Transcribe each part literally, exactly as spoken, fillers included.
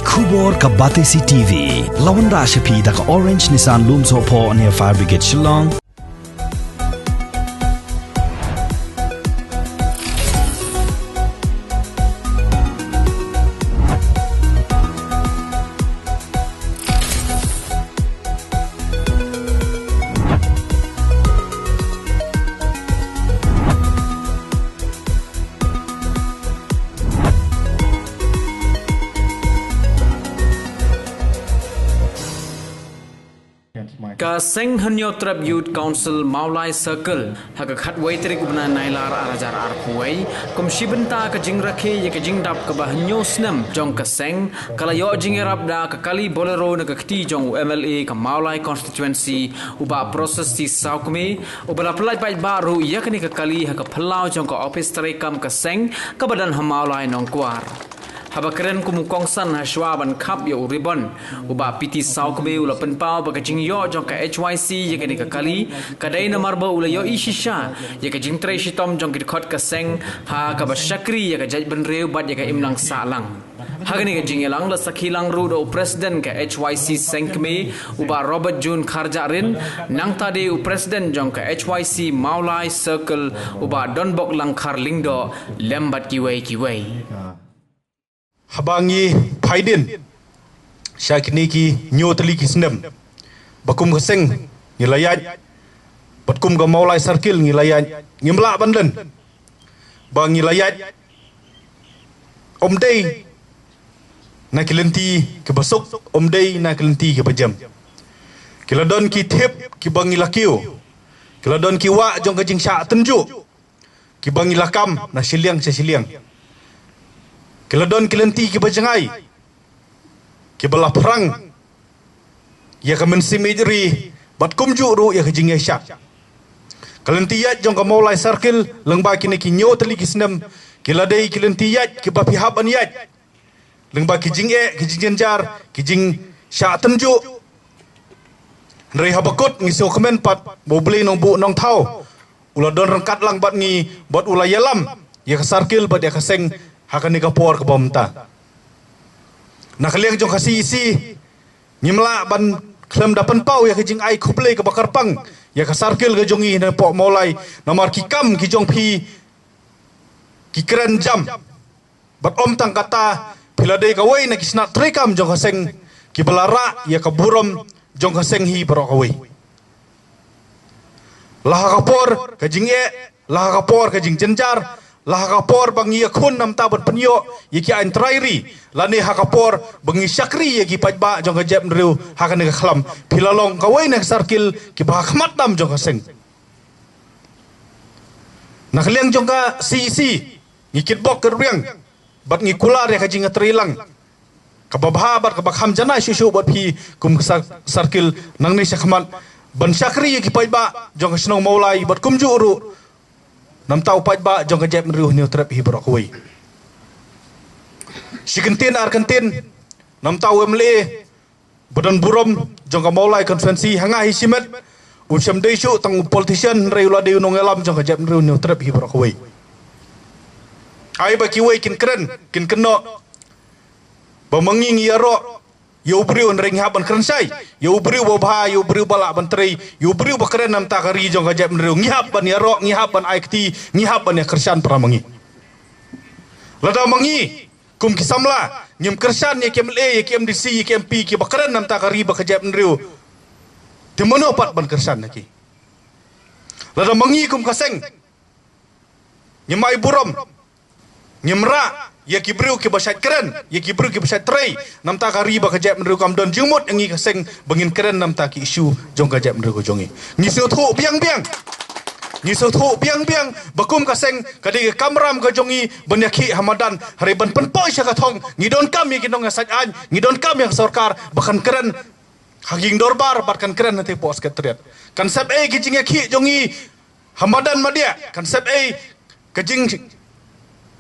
Khubor ka Batesi T V. La wanrah sha phi da ka Orange Nissan Lumsohphoh near Fire Brigade Shillong. Ka seng Hynñiewtrep Youth Council Mawlai Circle ha ka khatwei tarik u bnai Nailar ar hajar arphew wei, kum shi bynta ka jingrakhe ïa ka jingdap kaba hynñiew snem jong ka seng, ka la ïoh jingïarap da ka kali Bolero na ka kti jong u M L A ka Mawlai Constituency, u Bah Prasasti Sawkmie, uba la pynlait paidbah ruh ïa kane ka kali ha ka phyllaw jong ka ophis treikam ka seng kaba don ha Mawlai Nongkwar. Haba kren kum u kongsan ha shuwa ban khap ïa u ribon, u Bah P T Sawkmie u la pynpaw ba ka jingïoh jong ka H Y C ïa kane ka kali ka dei namar ba u la ïohi shisha ïa ka jingtrei shitom jong ki dkhot ka seng ha kaba shakri ïa ka jaitbynriew bad ïa ka imlang sahlang. Ha kane ka jingïalang la sakhi lang ruh da u President ka H Y C seng kmie, u Bah Robert June Kharjahrin, nangta de u President jong ka H Y C Mawlai Circle, u Bah Donbok Langkhar Lyngdoh, lem bad kiwei kiwei. Haba ngi phai dien sha kine ki hynñiew tylli ki snem ba kum ka seng ngi la ïaid, bad kum ka Mawlai Circle ngi la ïaid, ngim lah ban len ba ngi la ïaid ym dei na ki lynti kiba suk, ym dei na ki lynti kiba jem. Ki la don ki thep kiba ngi la kiew, ki la don ki wah jong ka jingshah tynjuh kiba ngi la kam na shiliang sha shiliang. Ki la don ki lynti kiba jngai kiba la phrang ïa ka mynsiem ïeit ri bad kumjuh ruh ïa ka jingïaishah. Ka lynti ïaid jong ka Mawlai Circle lyngba kine ki hynñiew tylli ki snem ki la dei ki lynti ïaid kiba phi hap ban ïaid lyngba ki jingeh, ki jingjynjar, ki jingshah tynjuh. Hynrei haba kut ngi sngewkmen pat ba U Blei Nongbuh Nongthaw u la don ryngkat lang bad ngi bad u la ïalam ïa ka circle bad ïa ka seng ha kane ka por kaba mynta. Na ka liang jong ka C E C ngim lah ban khlem da pynpaw ïa ka jingai khublei kaba kyrpang ïa ka circle ka jong ngi na poh Mawlai, namar ki kam ki jong phi ki kren jam. Bad ym tang kata, phi la dei kawei na ki shnat treikam jong ka seng kiba la rah ïa ka burom jong ka seng hi baroh kawei. La ha ka por ka jingeh, la ha ka por ka jingjynjar, la ha ka por ba ngi ïakhun namta ban pynïoh ïa ki aiñ trai ri, lane ha ka por ba ngi shakri ïa ki paidbah jong ka jaitbynriew ha kane ka khlam, phi la long kawei na ka circle kiba ha khmat tam jong ka seng. Na ka liang jong ka C E C ngi kitbok kitrwiang bad ngi kular ïa ka jingïatreilang kaba bha bad kaba kham janai shuh shuh bad phi kum ka cir-, circle nangne shakhmat ban shakri ïa ki paidbah jong ka shnong Mawlai bad kumjuh ruh namta u paidbah jong ka jaitbynriew Hynñiewtrep hi baroh kawei. Shi kyntien ar kyntien, namta u M L A ba don burom jong ka Mawlai constituency, ha nga hi shimet um shym dei shuh tang u politician hynrei u la dei u nongïalam jong ka jaitbynriew Hynñiewtrep hi baroh kawei. Ai ba kiwei kin kren, kin kynnoh ba ma ngi ngi ïaroh ïa u briew hynrei ngi hap ban kren shai ïa u briew ba bha, ïa u briew ba lah ban trei, ïa u briew ba kren namta ka ri jong ka jaitbynriew. Ngi hap ban ïaroh, ngi hap ban ai kti, ngi hap ban ïakyrshan para ma ngi. Lada ma ngi kum ki samla ngim kyrshan ïa ki M L A, ïa ki M D C, ïa ki M P kiba kren namta ka ri bad ka jaitbynriew, te mano pat ban kyrshan ïa ki? Lada ma ngi kum ka seng ngim ai burom, ngim rah ïa ki briew kiba shait kren, ïa ki briew kiba shait trei namta ka ri bad ka jaitbynriew, kam don jingmut ïa ngi ka seng ba ngin kren namta ki issue jong ka jaitbynriew ka jong ngi. Ngi sngewthuh biang biang, ngi sngewthuh biang biang ba kum ka seng ka dei ka kamram ka jong ngi ban ïakhih ha madan, hynrei ban pynpoi sha ka thong ngi donkam ïa ki nongïasaid aiñ, ngi donkam ïa ka sorkar ba kan kren ha ki ïing dorbar bad kan kren hangtei poh Secretariat. Kan sep ei ka jingïakhih jong ngi ha madan madiah, kan sep ei ka jinglen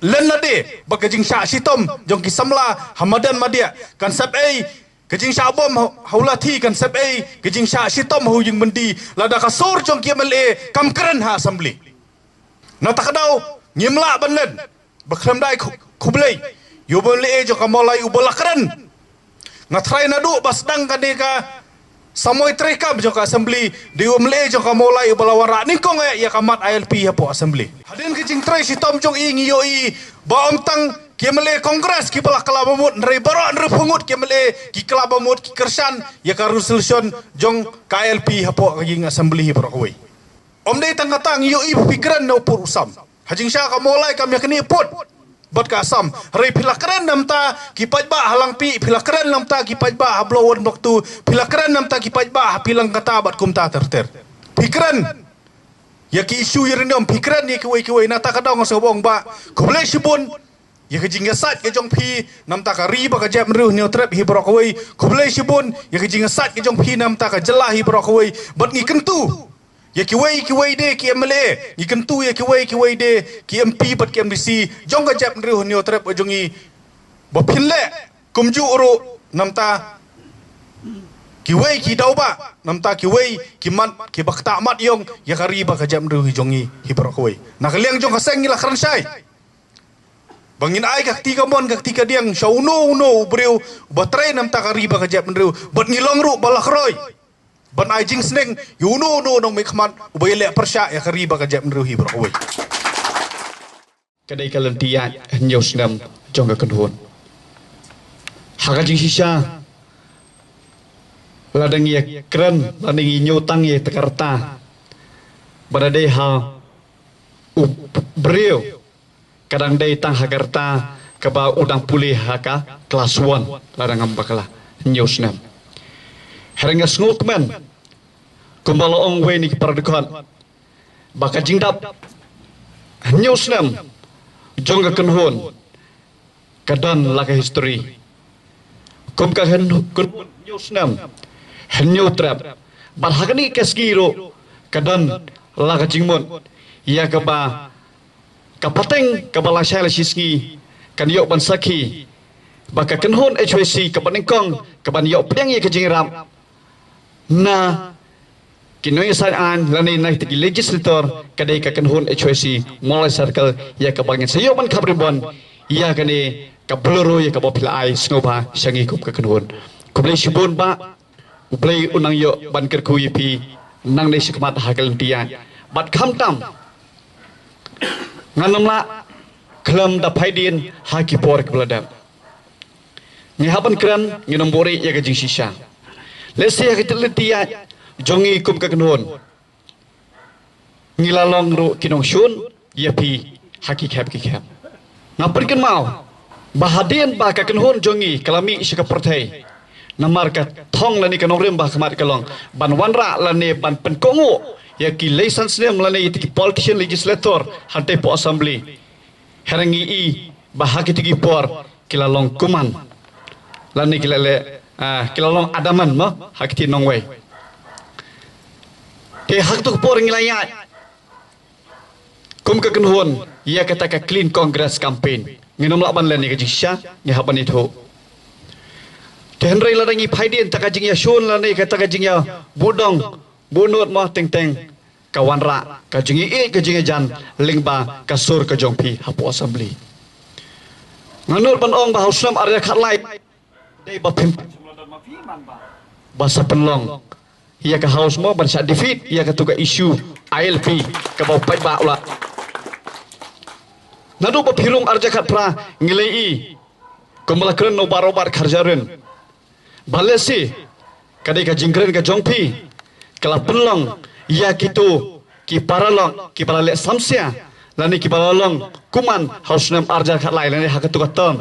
lade bad ka jingshah shitom jong ki samla ha madan madiah, kan sep ei ka jingshah bom ha, ha u lathi, kan sep ei ka jingshah shitom ha u ïing byndi lada ka sur jong ki M L A kam kren ha assembly. Na kata ka daw ngim lah ban len ba khlem da ai khu-, khublei ïa u M L A jong ka Mawlai uba la kren Nga tharai naduh ba sdang kane ka samoi treikam jong ka Assembly, dei u MLA jong ka Mawlai uba la wanrah nyngkong eh ïa ka mat ILP hapoh Assembly. Hadien ka jingtrei shitom jong i ngi ïohi ba ym tang ki MLA Congress kiba la kylla bamut, hynrei baroh hynriewphew ngut ki MLA ki kylla bamut, ki kyrshan ïa ka resolution jong ka ILP hapoh ka jing Assembly hi baroh kawei. Ym dei tang kata, ngi ïohi ba phi kren na u pud u sam. Ha jingshisha ka Mawlai kam ïa kane pud bad ka Assam. Hynrei phi la kren namar ki paidbah ha Langpih, phi la kren namar ki paidbah ha Block One, Block Two, phi la kren namar ki paidbah ha Pilangkata bad kumta ter ter. Phi kren ïa ki issue uranium, phi kren ïa kiwei kiwei. Nangta ka daw nga sngewbha ong ba khublei shibun ïa ka jingïasaid ka jong phi namar ka ri bad ka jaitbynriew Hynñiewtrep hi baroh kawei. Khublei shibun ïa ka jingïasaid ka jong phi namar ka jylla hi baroh kawei. Bad ngi kyntu ïa kiwei kiwei de ki MLA, ngi kyntu ïa kiwei kiwei de ki MP bad ki MDC jong ka jaitbynriew Hynñiewtrep ka jong ngi, ba phin leh kumjuh ruh namar kiwei ki dawbah, namar kiwei ki mat, kiba ktah mat ïong ïa ka ri bad ka jaitbynriew hi jong ngi hi baroh kawei. Na ka liang jong ka seng ngi la kren shai ba ngin ai ka kti kamon ka kti kadiang sha uno uno u briew uba trei namar ka ri bad ka jaitbynriew, bad ngi long ruh ba la kroi ban ai jingsneng ïa uno uno u nongmihkhmat uba ïaleh pyrshah ïa ka ri bad ka jaitbynriew hi baroh kawei. Ka dei ka lynti ïaid hynñiew snem jong ka kynhun. Ha ka jingshisha, lada ngi ïakren lane ngi ñiewtang ïa kata ka rta, ba da dei ha u briew, ka dang dei tang ha ka rta kaba u dang pule ha ka class one, lada ngam bakla, hynñiew snem. Hynrei nga sngewkmen, kumba la ong wei na ki para dkhot, ba ka jingdap hynñiew snem jong ka kynhun ka don la ka history. Kum ka kynhun hynñiew snem, Hynñiewtrep, bad ha kane ka sngi ruh ka don la ka jingmut ïa kaba ka pateng kaba la shai la shisngi kan ïoh ban sakhi ba ka kynhun H Y C kaba nyngkong kaban ïoh pdiang ïa ka jingïarap na ki nongïasaid aiñ lane na kita ki legislator, ka dei ka kynhun H Y C Mawlai Circle ïa kaba ngin sa ïoh ban khap ribbon ïa kane ka Bolero ïa kaba phi la ai sngewbha sha ngi kum ka kynhun. Khublei shibun bah, U Blei un nang ïoh ban kyrkhu ïa phi nangne shakhmat ha ka lynti ïaid. Bad khamtam ngan ym lah khlem da phai dien ha ki por kiba la dep. Ngi hap ban kren, ngin ym buhrieh ïa ka jingshisha. Lehse ha ka lynti ïaid jong ngi kum ka kynhun, ngi la long ruh ki nongshun ïa phi ha ki khep ki khep. Nga pynkynmaw ba hadien ba ka kynhun jong ngi ka la mih sha ka pyrthei, namar ka thong lane ka nongrim ba ha khmat ka long ban wanrah lane ban pynkohnguh ïa ki lai san snem lane ïa ki politician, legislator hangtei hapoh assembly. Hynrei ngi i ba ha kito ki por ki la long kuman lane ki la leh, ah, ki la long adamant mo ha kito ki nongwei. Te ha kato ka por ngi la ïaid kum ka kynhun ïa kata ka Clean Congress campaign. Ngin ym lah ban len ïa ka jingshisha, ngi hap ban ithuh. Te hynrei lada ngi phai dien, kata ka jingïashun lane kata ka jingïabuh dong buh nud mo, teng teng ka wanrah ka jingïaieit ka jingïajan lyngba ka sur ka jong phi hapoh assembly. Nga nud ban ong ba ha u snem ar hajar khatlai dei ba phim, ba sa pynlong ïa ka House mo ban sa defeat ïa kato ka issue I L P kaba u paidbah u la. Naduh ba phi rung ar hajar khatphra ngi la i kumba la kren na u Bah Robert Kharjahrin ba lehse ka dei ka jingkren ka jong phi ka la pynlong ïa kito ki paralok kiba la leh samsia lane kiba la long kuman ha u snem ar hajar khatlai lane ha kato ka term.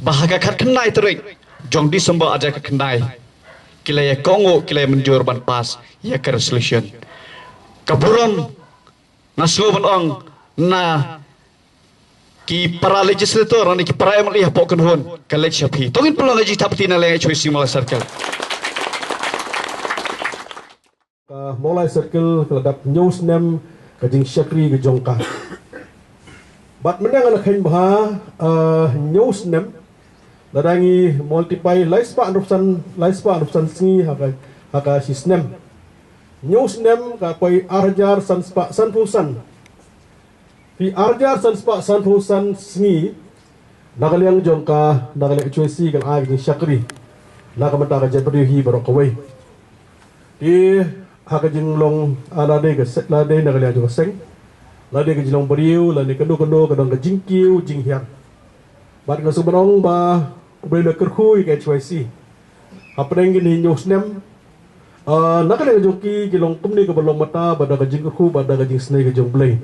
Ba ha ka khatkhyndai tarik jong December ar hajar khatkhyndai ki la ïakohnguh, ki la ïamynjur ban pass ïa ka resolution. Ka burom nga sngew ban ong na ki para legislator, na ki para M L A hapoh kynhun ka leit sha phi. To ngin pynlong ka jingïathap kti na leng H Y C Mawlai Circle. Ka Mawlai Circle ka la dap hynñiew snem ka jingshakri ka jong ka. Bad mynne nga la kheiñ bha, eh, hynñiew snem, lada ngi multiply lai spah hynriewphew san, lai spah hynriewphew san sngi ha ka, ha ka shi snem. Hynñiew snem ka poi ar hajar san spah sanphew san. Phi, ar hajar san spah sanphew san sngi, Na ka liang jong ka, na ka liang H Y C ka la ai ka jingshakri na ka bynta ka jaitbynriew hi baroh kawei. Te ha ka jinglong, ah, lade ka se-, lade na ka liang jong ka seng, lade ka jinglong briew, lade kano kano ka don ka jingkiew jinghiar. Bad nga sngewbha ban ong ba U Blei u la kyrkhu ïa ka H Y C hapdeng kine hynñiew snem. Ah, na ka liang jong ki, ki long kumne kaba long mynta bad da ka jingkyrkhu bad da ka jingisnei ka jong U Blei.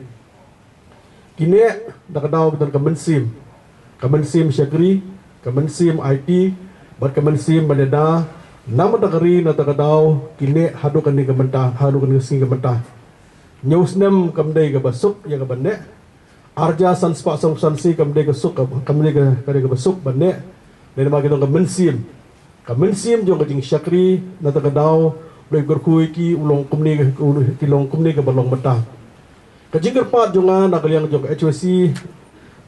Kine da ka daw ki don ka mynsiem, ka mynsiem shakri, ka mynsiem aiti bad ka mynsiem ban ïada na ka bynta ka ri, na ka daw kine haduh kane ka mynta, haduh kane ka sngi ka mynta. Hynñiew snem kam dei kaba suk ïa kaba neh. Arhajar san spah sanphew san sngi kam dei ka suk, kam dei ka, ka dei kaba suk ban neh. Dei namar ki don ka mynsiem, ka mynsiem jong ka jingshakri, na ka daw U Blei u kyrkhu ïa ki, u long kumne ka, u, ki long kumne kaba long mynta. Ka jingkyrpad jong nga na ka liang jong ka H Y C,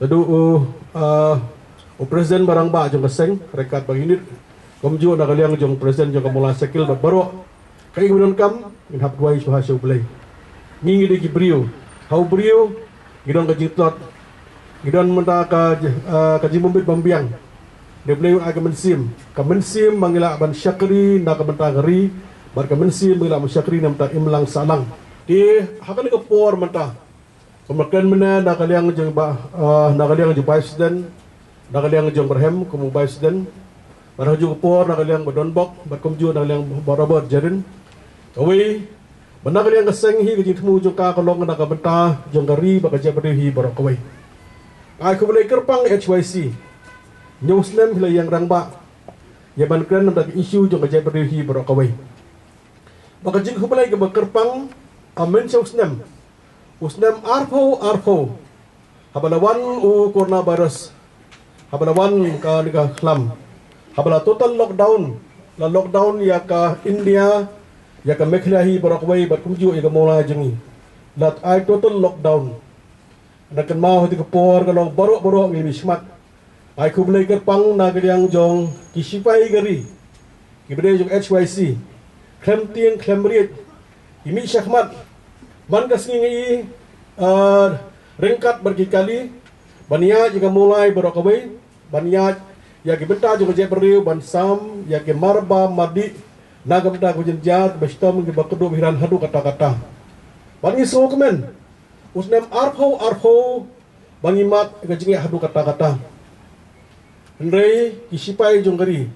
naduh u, ah, u president ba rangbah jong ka seng ryngkat bad ki unit, kumjuh na ka liang jong u president jong ka Mawlai Circle bad baroh, kaei kaba donkam ngin hap duwai shuwa sha U Blei. Ngi ngi dei ki briew, ha u briew ngi don ka jingtlot, ngi don mynta ka, ah, ka jingbym bit bym biang. Dei U Blei un ai ka mynsiem, ka mynsiem ba ngi lah ban shakri na ka bynta ka ri, bad ka mynsiem ba ngi lah ban shakri na ka bynta imlang sahlang. Te ha kane ka por mynta, kumba kren mynne na ka liang jong ba, ah, na ka liang jong Vice President, na ka liang jong Bah Hem kum u Vice President, bad ha kajuh ka por na ka liang Bah Donbok, bad kumjuh na ka liang Bah Robert Jerin. Kawei, bad na ka liang ka seng hi, ka jingthmu jong ka ka long na ka bynta jong ka ri bad ka jaitbynriew hi baroh kawei. Nga ai khublei kyrpang H Y C, hynñiew snem hi la ïeng rangbah ïa ban kren na ka bynta ka issue jong ka jaitbynriew hi baroh kawei. Bad ka jingkhublei kaba kyrpang, ha mynta u snem, u snem arphew arphew, haba la wan u coronavirus, haba la wan kane ka khlam, haba la total lockdown, la lockdown ïa ka India, ïa ka Meghalaya hi baroh kawei bad kumjuh ïa ka Mawlai jong ngi. La ai total lockdown. Nga kynmaw ha kata ka por ka long baroh baroh ngi la mih shakhmat. Ai khublei kyrpang na ka liang jong ki shipai ka ri, kiba dei jong H Y C, khlem tieng khlem riej, ki mih shakhmat man ka sngi, ngi, ah, ryngkat bad ki kali, ban ïaid ïa ka Mawlai baroh kawei, ban ïaid ïa ki bynta jong ka jaitbynriew, ban sam ïa ki marba mardih na ka bynta ka jynjar, kaba shitom, kiba kdup hiran haduh katta katta. Bad ngi sngewkmen, u snem arphew arphew, ba ngi mad ka jingeh haduh katta katta. Hynrei ki shipai jong ka ri,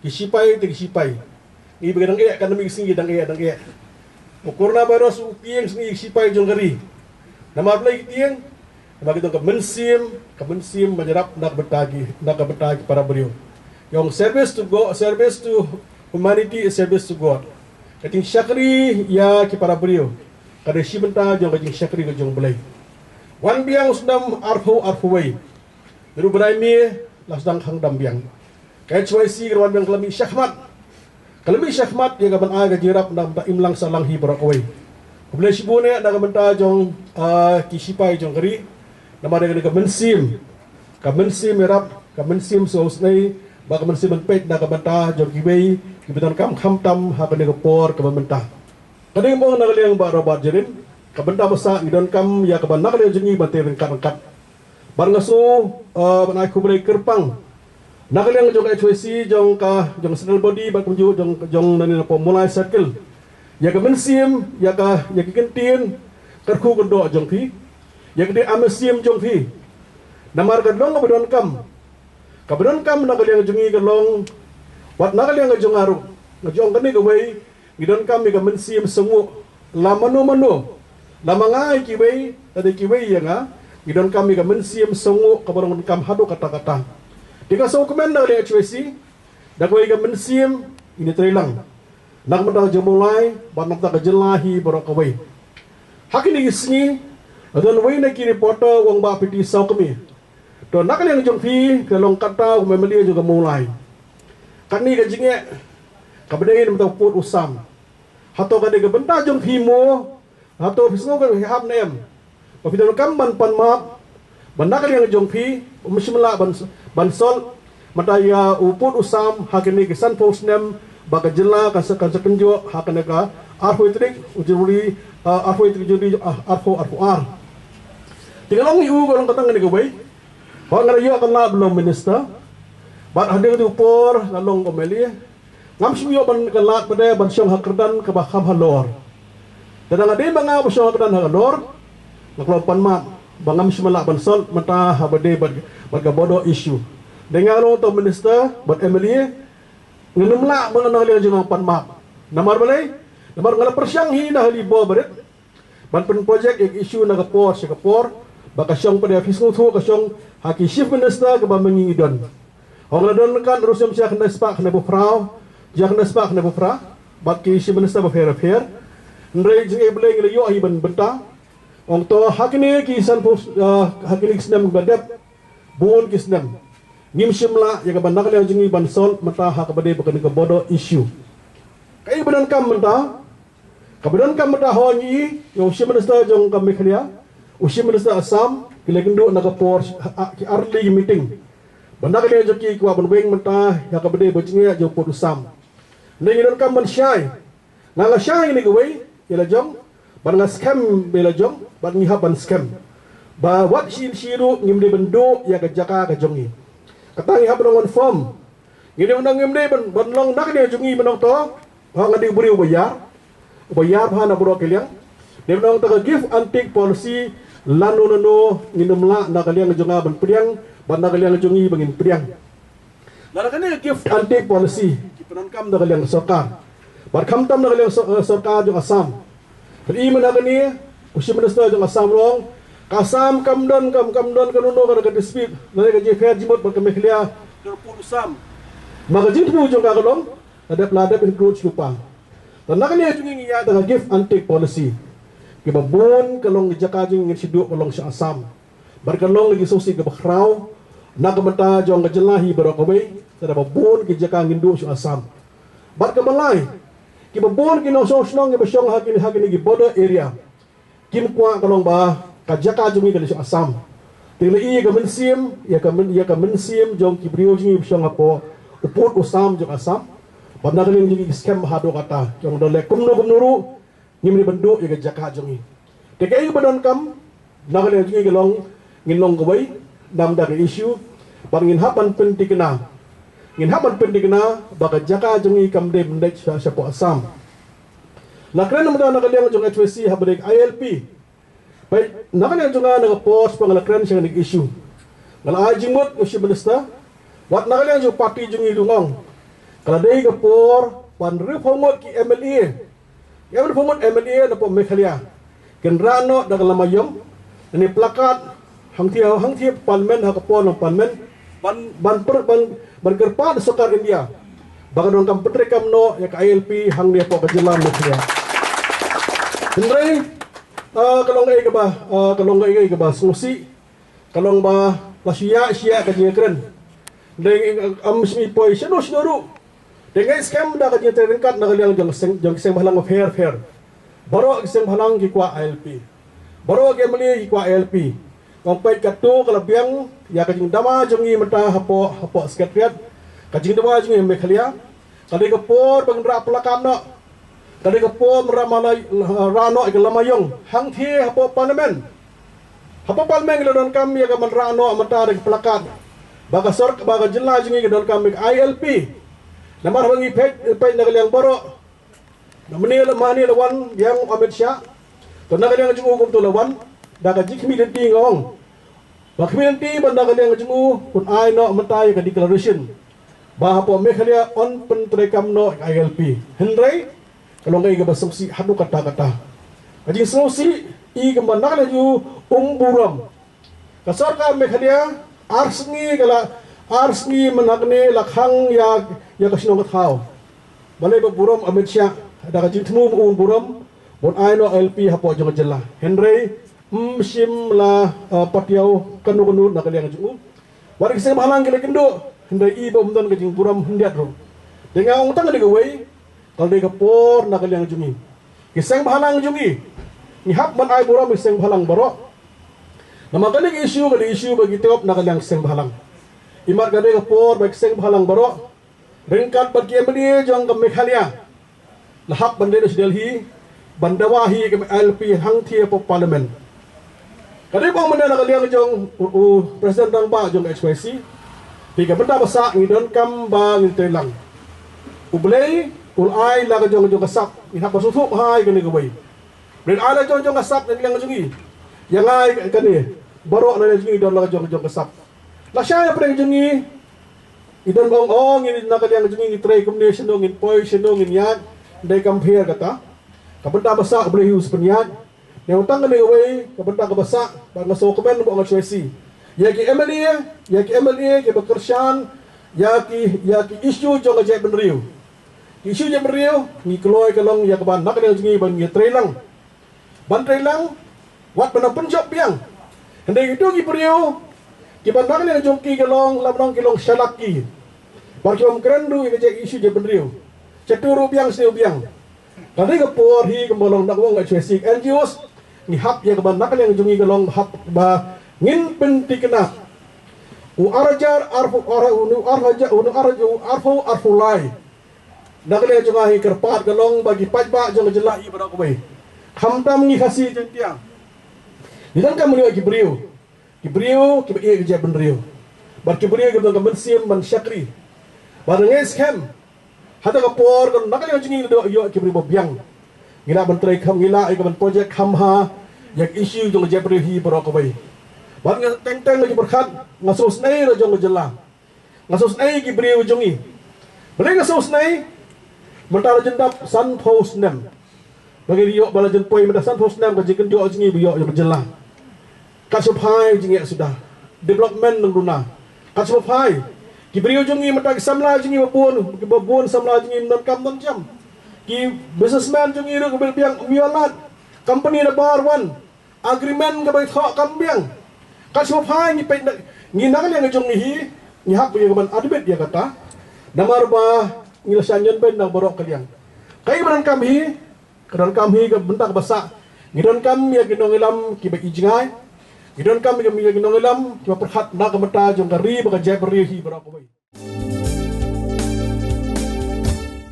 ki shipai te ki shipai, ngi ba ki dang eh, ka dang mih ka sngi ki dang eh, dang eh. U coronavirus u tieng sngi ki shipai jong ka ri. Namar balei ki tieng? Namar ki don ka mynsiem, ka mynsiem ban ïarap na ka bynta ki, na ka bynta ki para briew. Ki ong service to God, service to humanity is service to God. Ka jingshakri ïa ki para briew ka dei shi bynta jong ka jingshakri ka jong U Blei. Wan biang u snem arphew arphew wei, naduh u bnai May la sdang khang dam biang. Ka H Y C ka la wan biang, ka la mih shakhmat, ka la mih shakhmat ïa ka ban ai ka jingïarap na ka bynta imlang sahlang hi baroh kawei. Khublei shibun eh na ka bynta jong, ah, ki shipai jong ka ri, namar ïa kane ka mynsiem, ka mynsiem ïarap, ka mynsiem sngewsynei, bad ka mynsiem ban peit na ka bynta jong kiwei kiba donkam, khamtam ha kane ka por kaba mynta. Ka dei, nga ong, na ka liang Bah Robert Jerin, ka bynta ba sah ngi donkam ïa kaba na ka liang jong ngi ban trei ryngkat ryngkat. Bad nga sngew, eh, ban ai khublei kyrpang na ka liang jong ka H Y C, jong ka, jong central body, bad kumjuh jong, jong nangne na Mawlai Circle, ïa ka mynsiem, ïa ka, ïa ki kyntien kyrkhu kyrdoh jong phi, ïa ka dei ka mynsiem jong phi. Namar ka long kaba donkam, kaba donkam na ka liang jong ngi ka long, wat na ka liang jong nga ruh, nga ju ong kane kawei, ngi donkam ïa ka mynsiem sngewnguh. La mano mano, la ma nga ïa kiwei, lada kiwei ïa nga, ngi donkam ïa ka mynsiem sngewnguh kaba donkam haduh katta katta. Te nga sngewkmen na ka liang H Y C, da kawei ka mynsiem ngin ïa trei lang na ka bynta ka jong Mawlai bad na ka bynta ka jylla hi baroh kawei. Ha kine ki sngi la don uwei na ki reporter u ong, Bah P T Sawkmie, to na ka liang jong phi, phi long kata u M L A jong ka Mawlai. Kane ka jingeh kaba dei na ka bynta u pud u sam, hato ka dei ka bynta jong phi mo? Hato phi sngew ka phi hap ne em? Ba phi donkam ban pan map ba na ka liang jong phi, um shym lah ban, ban solve mynta ïa u pud u sam ha kine ki sanphew snem ba ka jylla kan sa, kan sa kynjoh ha kane ka arphew tarik u January, ah, arphew tarik January, ah, arphew arphew ar. Te nga ong ïa u, ka long kata kane kawei. Hooid, nga la ïoh ka lad ban long minister. Bad hadien ka por nga long MLA, ngam shym ïoh ban ka lad pat de ban shong ha kyrdan kaba kham halor. Te da nga dei ma nga ba shong ha kyrdan halor, nga kwah ban pan map ba ngam shym lah ban solve mynta ha ba dei bad, bad ka border issue. Dei nga long uto minister bad MLA, ngam lah ba nga na ka liang jong nga ban pan map. Namar balei? Namar nga la pyrshang hi na hali bor barit ban pynproject ïa ka issue na ka por sha ka por, ba ka shong pat de, phi sngewthuh, ka shong ha ki chief minister kaba ma ngi ngi don. Hooid, nga la don ryngkat ruh sha khyndai spah khyndai phew phra, ïa khyndai spah khyndai phew phra bad ki chief minister bapher bapher. Hynrei jingeh Blei ngi la ïoh hi ban bynta. Hooid, to ha kine ki san phew, ah, ha kine ki snem ba dep, bun ki snem ngim shym lah ïa kaba na ka liang jong ngi ban solve mynta ha kaba dei bad kane ka border issue. Kaei ba donkam mynta? Kaba donkam mynta, hooid, ngi ïohi u chief minister jong ka Meghalaya, u chief minister Assam, ki la ïakynduh na ka por, ah, ki ar tylli ki meeting. Ba na ka liang jong ki kwah ban weng mynta ïa kaba dei bad jingeh jong u pud u sam. Hynrei ngi donkam ban shai. Nga nga shai ïa kane kawei ïa la jong, bad nga skhem ïa la jong, bad ngi hap ban skhem ba wat shisien shisien ruh ngim dei ban duh ïa ka jaka ka jong ngi. Kata ngi hap ban long confirm. Ngi dei ban, ngim dei ban, ban long na ka liang jong ngi ban ong to, ha, nga dei u briew uba ïar, uba ïar bha na baroh ki liang. Dei ban ong to ka give and take policy, lano lano ngim lah na ka liang jong nga ban pdiang, bad na ka liang jong ngi ba ngin pdiang. Lada kane ka give and take policy ki pyndonkam da ka liang sorkar, bad khamtam da ka liang sor-, eh, sorkar jong Assam. Phi i mynta kane, u chief minister jong Assam u ong, ka Assam kam don, kam, kam don kano kano ka dispute lane ka jingpher jingmut bad ka Meghalaya, ka pud u sam. Ma ka jingthmu jong ka ka long, la dep, la dep include sha u pa. Te na kane jong ngi ngi ïa da ka give and take policy. Kiba bun ka long ka jaka jong ngi, ngin shu duh ka long sha Assam. Bad ka long ka jingsngewsih kaba khraw na ka bynta jong ka jylla hi baroh kawei, te da ba bun ki jaka ngin duh sha Assam. Bad kaba lai, kiba bun ki nongshong shnong kiba shong ha kine, ha kine ki border area, kim kwah ka long ba ka jaka jong ngi ka leit sha Assam. Te ngi la i ïa ka mynsiem, ïa ka myn-, ïa ka mynsiem jong ki briew jong ngi ba shong hapoh u pud u sam jong Assam. Bad na ka liang jong ngi ki skhem bha haduh katta, ki ong da leh kumno kumno ruh ngim dei ban duh ïa ka jaka jong ngi. Te kaei ba donkam na ka liang jong ngi ka long, ngin long kawei namar da ka issue, bad ngin hap ban pynthikna, ngin hap ban pynthikna ba ka jaka jong ngi kam dei ban leit sha, shapoh Assam. La kren mynta na ka liang jong H Y C ha ba dei ka I L P. Peit, na ka liang jong nga na ka por shaphang nga la kren sha kane ka issue, nga la ai jingmut ïa u chief minister, wat na ka liang jong party jong ngi ruh nga ong, ka la dei ka por ban riew phew ngut ki M L A, ki riew phew ngut M L A na poh Meghalaya kin rah noh da ka lama ïong, ne placard, hangthie, hangthie parliament, ha ka por long parliament, ban, ban per-, ban, ban kyrpad sorkar India ba ka donkam pyntreikam noh ïa ka I L P hangne hapoh ka jylla Meghalaya. Hynrei, ah, ka long kaei kaba, ah, ka long kaei kaba sngewsih, ka long ba la shu ïa, shu ïa ka jingkren. Dei, am, sngewsih poi shano shano ruh. Dei, nga ngeit skhem da ka jingtrei ryngkat na ka liang jong seng, jong ki seng bhalang bapher bapher. Baroh ki seng bhalang ki kwah I L P. Baroh ki M L A ki kwah I L P. Nga ong peit, kato ka la biang ïa ka jingdawa jong ngi mynta hapoh, hapoh Secretariat. Ka jingdawa jong ngi Meghalaya. Ka dei ka por ban rah placard noh. Ka dei ka por ban rah ma la, rah noh ïa ka lama ïong hangthie hapoh parliament. Hapoh parliament ngi la donkam ïa ka ban rah noh mynta da ka placard ba ka sorkar, ba ka jylla jong ngi ka donkam ïa ka I L P. Namar haba ngi peit, peit na ka liang baroh, na mynne la, mynne la wan ïa u Amit Shah, to na ka liang jong u kumto la wan da ka jingkhmih lynti, nga ong. Ba khmih lynti ba na ka liang jong u un ai noh mynta ïa ka declaration ba hapoh Meghalaya yn pyntreikam noh ïa ka I L P. Hynrei ka long kaei kaba sngewsih haduh katta katta. Ka jingsngewsih i kumba na ka liang jong u um burom. Ka sorkar Meghalaya ar sngi ka la, ar sngi mynta kane la khang ïa, ïa ka shnong ka thaw. Balei? Ba burom Amit Shah, da ka jingthmu ba un burom ban ai noh I L P hapoh jong ka jylla. Hynrei ym shym la, uh, patiaw kano kano na ka liang jong u. Wat ki seng bhalang ki la ïakynduh, hynrei i ba ym don ka jingburom khyndiat ruh. Te nga ong tang kane kawei, ka la dei ka por na ka liang jong ngi, ki seng bhalang jong ngi, ngi hap ban ai burom ïa ki seng bhalang baroh. Namar kane ka issue ka dei issue ba ki tip na ka liang ki seng bhalang. Imat ka dei ka por ba ki seng bhalang baroh ryngkat bad ki M L A jong ka Meghalaya la hap ban leit sha Delhi ban dawa hi ïa ka I L P hangthie hapoh parliament. Ka dei ba mynta na ka liang jong u, u President Rangbah jong H Y C. Te ka bynta ba sah ngi donkam ba ngin trei lang. U Blei u la ai la ka jong jong ka sap, ngin hap ban sngewthuh bha ïa kane kawei. U Blei u la ai la jong jong ka sap na ka liang jong ngi. Ïa nga ïa kane baroh na ka liang jong ngi don la ka jong jong ka sap. Lashai na pdeng jong ngi i don ong ong ngi na ka liang jong ngi, ngi trei kumne shano, ngin poi shano, ngin ïaid. Dei kam pher kata. Ka bynta ba sah U Blei hi u sa pynïaid. Nangta kane kawei ka bynta kaba sah ba nga sngewkmen ba nga sngewsih ïa ki M L A, ïa ki M L A kiba kyrshan ïa ki, ïa ki issue jong ka jaitbynriew. Ki issue jaitbynriew ngi kloi ka long ïa kaba na ka liang jong ngi ban ïatrei lang. Ban trei lang, wat ban pynjop biang. Hynrei kito ki briew kiba na ka liang jong ki ka long, lada nang ki long shalak ki. Bad ki bym kren ruh ïa ka jait issue jaitbynriew. Shatu ruh biang, sniew biang. Ka dei ka por hi kaba long na ka wang H Y C, N G Os, ngi hap ïa kaba na ka liang jong ngi ka long hap ba ngin pynthikna. U ar hajar arphew, ar, u ar hajar, u ar hajar arphew, arphew lai. Na ka liang jong nga hi kyrpad ka long ba ki paidbah jong ka jylla hi baroh kawei, khamtam ngi Khasi Jaiñtia, ngi donkam ïa ki briew, ki briew kiba ïeit ïa ka jaitbynriew, bad ki briew kiba don ka mynsiem ban shakri. Bad nga ngeit skhem hata ka por kan na ka liang jong ngi la ïoh ki briew ba biang. Ngi lah ban trei kham, ngi lah ïa ka ban project kham ha ïa ka issue jong ka jaitbynriew hi baroh kawei. Bad nga teng teng la ki pyrkhat, nga sngewsynei la jong ka jylla. Nga sngewsynei ki briew jong ngi. Balei nga sngewsynei? Mynta la jin dap sanphew snem ba ngi ïoh, ba la jin poi mynta sanphew snem ka jingkynjoh jong ngi ba ïoh ïa ka jylla. Kat shaba phai jingeh suda. Development nang duna. Kat shaba phai ki briew jong ngi mynta, ki samla jong ngi ba bun, ki ba bun samla jong ngi ym don kam don jam. Ki businessman jong ngi ruh ki biang ym ïoh lad. Company number one. Agreement kaba ïathoh kam biang. Kat shaba phai ngi peit na, ngi na ka liang jong ngi hi, ngi hap ïa ka ban admit ïa kata. Namar ba ngi la shah ñion beiñ na baroh ka liang. Kaei kaba donkam hi, ka donkam hi ka bynta kaba sah. Ngi donkam ïa ki nongïalam kiba ïeit jngai. Ngi donkam ïa ki nongïalam kiba pyrkhat na ka bynta jong ka ri bad ka jaitbynriew hi baroh kawei.